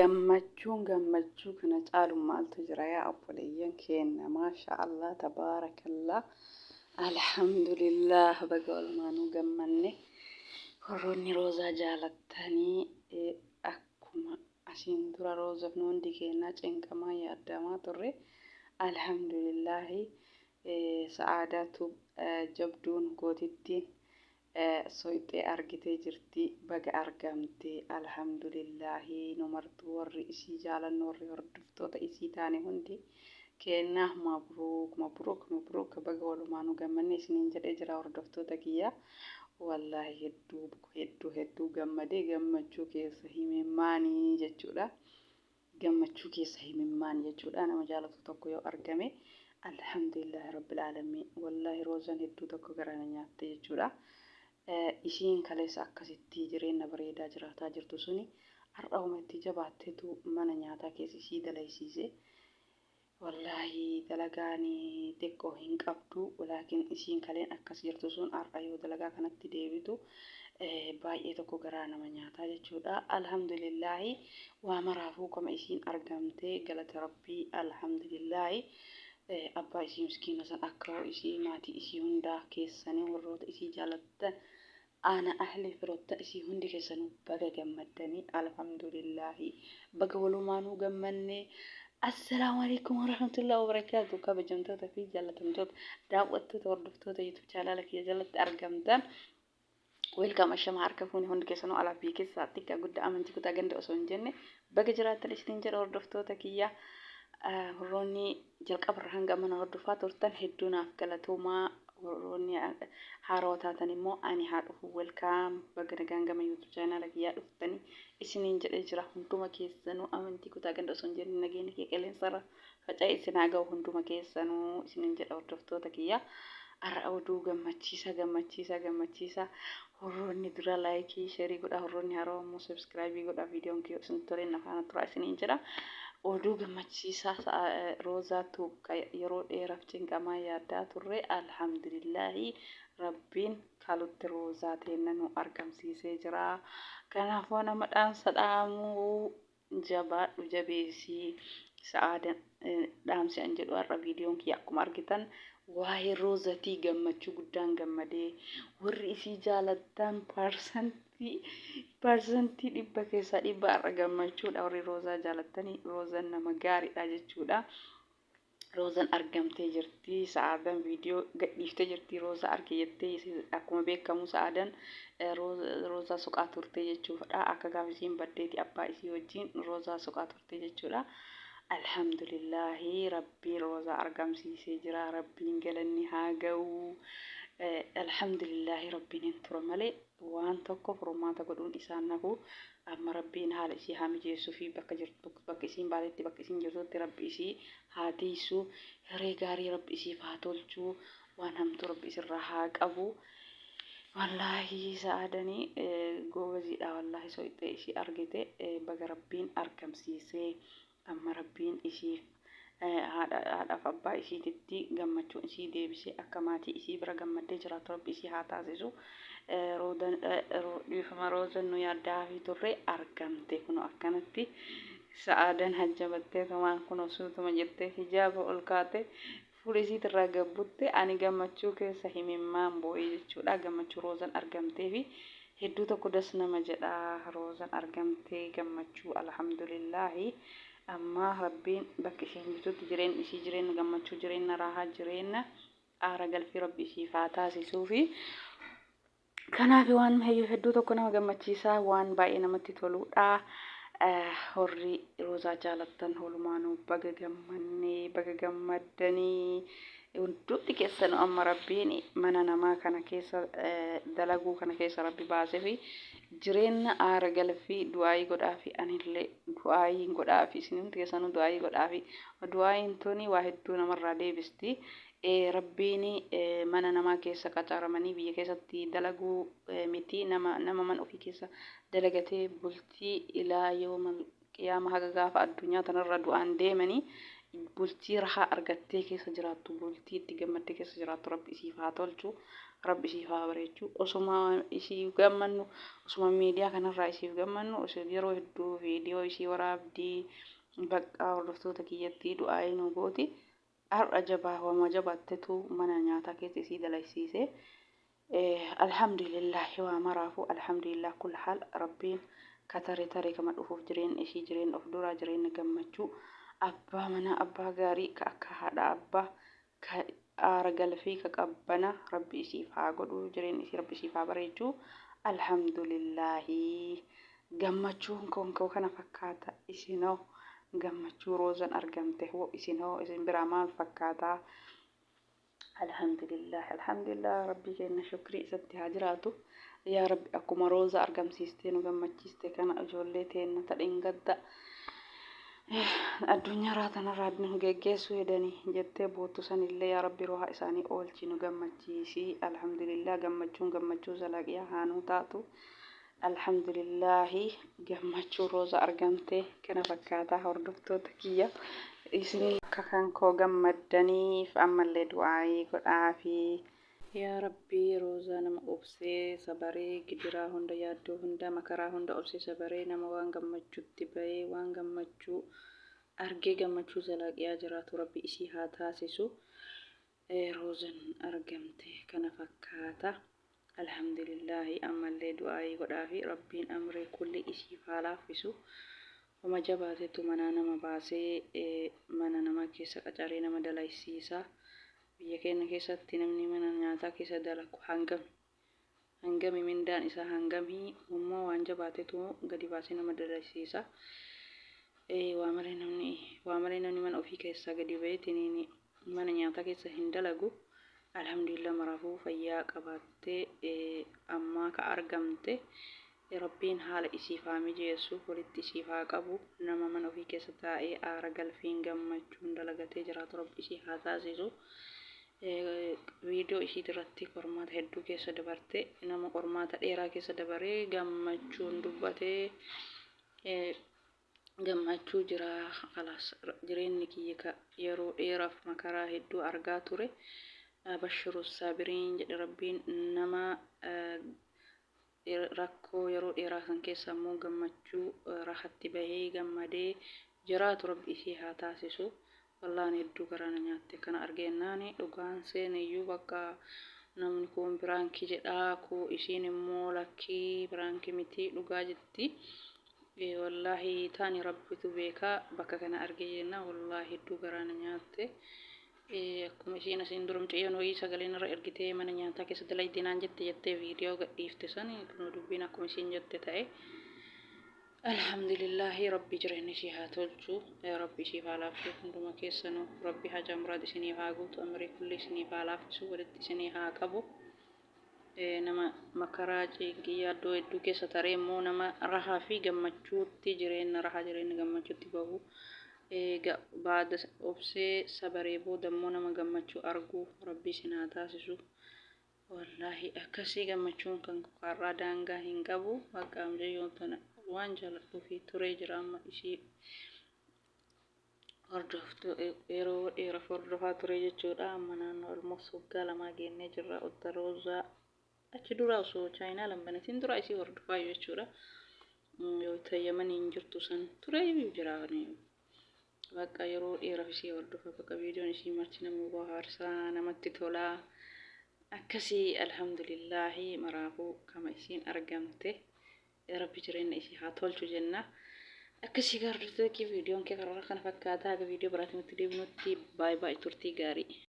Gammachuun gammachuu kana caalu maaltu jira yaa obboleeyyan keenna? Maasha Allah, tabaarakallah, alhamdulillah, baga walumaanuu gammanne. Warroonni Roozaa jaalattanii, akkuma asiin dura Roozaaf nu hundi keennaa cinqamaa yaaddamaa turre, alhamdulillaahi, Sa'aadaa Tube jabduun gootittiin soyxee argitee jirti. Baga argamte, alhamdulillaahi. Nu martuu warri isii jaalannu, warri hordoftoota isii taane hundi keenna, mabruuk, mabruuk, mabruuk, baga walumaanuu gammanne isiniin jedhee jira, hordoftoota kiyya. Wallaahi hedduu hedduu hedduu gammadee, gammachuu keessa himimmaanii jechuudha. Gammachuu keessa himimmaan jechuudha. Nama jaalatu tokko yoo argame, alhamdulillahi rabbil aalamiin. Wallaahi Roozan hedduu tokko gara na nyaatte jechuudha. Isiin kaleessa akkasitti jireenya bareedaa jiraataa jirtu suni har'a homa itti jabaattetu mana nyaataa keessa isii dalaysiise. Wallaahi dalagaan xiqqoo hin qabdu, laakiin isiin kaleen akkas jirtu sun har'a yoo dalagaa kanatti deebitu baay'ee tokko garaa nama nyaataa jechuudha. Alhamdulillaahi, waa maraafuu kama isiin argamte galata Rabbii, alhamdulillaahi. Abbaa isii miskiina san, akkawoo isii, maatii isii hundaa keessanii, warroota isii jaalattan, aana ahli firoottan isii hundi keessanuu baga gammaddanii. Alhamdulillaahi, baga walumaanuu gammannee. Assalaamu alaikum warahmatullahi wabarakaatu. Kabajamtoota fi jaallatamtoota daawwattoota, hordoftoota YouTube chaanaala kiyya jalatti argamtan, welcome, ashama harka fuuni hundi keessanuu, alaa biyya keessaa, xiqqaa guddaa, amantii, kutaa, ganda osoo hin jenne, baga jiraattan isiniin jedha, hordoftoota kiyya. Warroonni jalqabarra hanga mana hordofaa turtan hedduu naaf galatoomaa. Warroonni haarawaa taatan immoo ani haa dhufu, welcome, baga nagaan gama YouTube chaanaala kiyyaa dhuftanii isiniin jedhee jira. Hunduma keessanuu amantii, kutaa, ganda osoo hin jenne, nageenya kee qilleensarra faca'e isin haa ga'u hunduma keessanuu isiniin jedha, hordoftoota kiyya. Har'a oduu gammachiisa, gammachiisa, gammachiisa. Warroonni dura like, share godha, warroonni haarawaa immoo subscribe godha. Viidiyoon kiyya isin toleen na faana tura isiniin jedha. Oduu gammachiisaa Roozaa Tube yeroo dheeraaf cinqamaa yaaddaa turre, alhamdulillaahi, Rabbiin kalutti Roozaa teenna nu argamsiisee jira. Kanaafuu nama dhaamsa dhaamuu, jabaadhu, jabeessii Sa'aadan dhaamsi an jedhu, har'a viidiyoon kiyya akkuma argitan waa'ee Roozatii. Gammachuu guddaan gammadee. Warri isii jaalattan parsantii 100 keessaa 100 har'a gammachuudha. Warri Roozaa jaalattanii, Roozan nama gaariidha jechuudha. Roozan argamtee jirti. Sa'aadan viidiyoo gadhiiftee jirti. Roozaa arge jettee. Akkuma beekamu Sa'aadan Roozaa soqaa turte jechuudha. Akka gaafa isiin baddeeti abbaa isii wajjin Roozaa soqaa turte jechuudha. Alhamdulillaahi, Rabbiin Roozaa argamsiisee jira. Rabbiin galanni haa ga'u. Alhamdulillaahi, Rabbiin hin tura malee waan tokko furmaata godhuun isaan hafu. Amma Rabbiin haala isii haa mijeessuu fi bakka jirtu, bakka isiin baatetti, bakka isiin jirtutti Rabbi isii haa tiisu. Hiree gaarii Rabbi isiif haa tolchu. Waan hamtuu Rabbi isirraa haa qabu. Wallaahi Sa'aadanii goobaziidha. Wallaahi soyxee isii argite. Baga Rabbiin argamsiisee. Amma Rabbiin isiif haadhaaf abbaa isiititti gammachuun isii deebisee akka maatii isii bira gammaddee jiraattu Rabbi isii haa taasisu. Dhiifama, Roozan nu yaaddaa fi turre argamte. Kun akkanatti Sa'aadan hajjabattee tumaan kun suutuma jettee hijaaba ol kaate fuula isiitirraa gabbutte. Ani gammachuu keessa himimmaan boo'ee jechuudha. Gammachuu Roozan argamtee fi hedduu tokko das nama jedha. Roozan argamtee, gammachuu, alhamdulillaahi. Amma Rabbiin bakka isheen jirtutti jireenya isii jireenya gammachuu, jireenya raahaa, jireenya aara galfii Rabbi isiif haa taasisuu fi kanaaf waan hedduu tokko nama gammachiisaa, waan baay'ee namatti toludha. Warri Roozaa jaalattan walumaanuu baga gammannee, baga gammaddanii hundumti keessanuu. Amma Rabbiin mana namaa kana keessa dalaguu kana keessa Rabbi baasee fi jireenya aara galfii du'aayii godhaa fi anillee du'aayii godhaa fi isin hundi keessanuu du'aayii godhaa fi du'aayiin tuni waa hedduu namarraa deebisti. Rabbiin mana namaa keessa qacaramanii biyya keessatti dalaguu miti, nama mana ofii keessa dalagatee bultii ilaa yooma qiyaama haga gaafa addunyaa tanarra du'aan deemanii Bultii rahaa argattee keessa jiraattu, bultii itti gammaddee keessa jiraattu Rabbi isiif haa tolchu, Rabbi isiif haa bareechu. Osuma isiif gammannu, osuma miidiyaa kanarraa isiif gammannu, yeroo hedduu viidiyoo isii waraabdii baqqaa hordoftoota kiyyattii du'aayii nu gooti. Har'a jabaa wama jabaattetu mana nyaataa keessa isii dalaysiise. Alhamdulillahi waa maraafuu, alhamdulillah kulla haal. Rabbiin ka tare tare kama dhufuuf jireenya ishii jireenya of duraa, jireenya gammachuu, abbaa manaa abbaa gaarii ka akka haadha abbaa, ka aara galfii, ka qabbana Rabbi isiif haa godhu, jireenya isii Rabbi isiif haa bareechu. Alhamdulillahi, gammachuun koo kana fakkaata. Isinoo gammachuu Roozan argamte hoo, isinoo isin biraa maal fakkaataa? Alhamdulillah, alhamdulillah, Rabbii keenya shukrii isatti haa jiraatu. Yaa Rabbi, akkuma Rooza argamsiistee nu gammachiiste kana, ijoollee teenna tadhingadda addunyaa tanarraa nu geggeessuu hedanii jettee boottu sanillee, yaa Rabbi, roha isaanii oolchi, nu gammachiisi. Alhamdulillah, gammachuun gammachuu zalaqiyaa haa nuu taatu. Alhamdulillahi, gammachuu Rooza argamte kana fakkaataa. Hordoftoota kiyya, isin akka kan koo gammaddaniif ammallee du'aayii godhaafi. Yaa Rabbii, Roozaa nama obsee sabaree, gidiraa hunda, yaaddoo hunda, makaraa hunda obsee sabaree, nama waan gammachuutti bahee waan gammachuu argee gammachuu zalaaqiyaa jiraatu Rabbi isii haa taasisu. Roozan argamte kana fakkaata. Alhamdulillahi, ammallee du'aayii godhaafi, Rabbiin amrii kulli isiif haa laaffisu. Homa jabaatetu manaa nama baasee mana nama keessa qacaree nama dalaysiisa. Biyya keenya keessatti namni mana nyaataa keessa dalagu hangami? Hangami mindaan isaa hangami? Immoo waan jabaatetu gadi baasee nama dalaysiisa. Waa malee namni mana ofii keessaa gadi baheetiin mana nyaataa keessa hin dalagu. Alhamdulillah, maraafuu fayyaa qabaattee ammaa ka argamte, Rabbiin haala isiif haa mijeessu, walitti isiif haa qabu. Nama mana ofii keessa taa'ee aara galfiin gammachuun dalagatee jiraatu Rabbi isii haa taasisu. Viidiyoo ishiit irratti qormaata hedduu keessa dabarte, nama qormaata dheeraa keessa dabaree gammachuun dubbatee gammachuu jira. Kalaas, jireenyi kiyya ka yeroo dheeraaf makaraa hedduu argaa ture. Bashiru saabiriin jedhe. Rabbiin nama rakkoo yeroo dheeraa san keessa immoo gammachuu rahatti bahee gammadee jiraatu Rabbi isii haa taasisu. Wallaan hedduu garaa na nyaatte kana argeennaani. Dhugaan seeniyyuu bakka namni kun piraankii jedhaa, koo isiin immoo lakkii, piraankii miti, dhugaa jetti. Wallaahi taani Rabbitu beekaa. Bakka kana argee jenna, wallaahi hedduu garaa na nyaatte. Akkuma isiin asiin dura mucayyoon wayii sagaleen irra ergitee mana nyaataa keessa dalagdee naan jette jettee viidiyoo gadhiifte sani, kunoo dubbiin akkuma isiin jette ta'e. Alhamdulillahi, Rabbi jireenya ishii haa tolchu, Rabbi ishiif haa laaffisu. Hunduma keessanuu Rabbi hajaa muraad isiniif haa guutu, amrii kulli isiniif haa laaffisu, walitti isinii haa qabu. Nama makaraa, cinqii, yaaddoo hedduu keessa taree immoo nama rahaa fi gammachuutti, jireenya rahaa, jireenya gammachuutti bahu, baada obsee sabaree booda immoo nama gammachuu argu Rabbi isin haa taasisu. Wallaahi akkasii gammachuun kan kokaarraa daangaa hin qabu. Bakka mucayyoon tana waan jaaladhuu fi turee jira, amma ishii hordoftu yeroo dheeraaf hordofaa ture jechuudha. Amma naannoo almost waggaa 2 geennee jirra. Otta Roozaa achi dura osoo chaayinaa lambanatiin dura isii hordofaa jechuudha. Yoo tayyamaniin jirtu san ture jira. Bakka yeroo dheeraaf isii hordofa, bakka viidiyoon isii marti nama bohaarsaa, namatti tolaa. Akkasii, alhamdulillaahi, maraafuu kama isiin argamte Rabbi jireenya isii haa tolchu jenna. Akkasii gaardota, viidiyoon kee karoora kana fakkaataa. Haga viidiyoo biraatiin nutti deebinutti, baay'ee baay'ee turtii gaarii.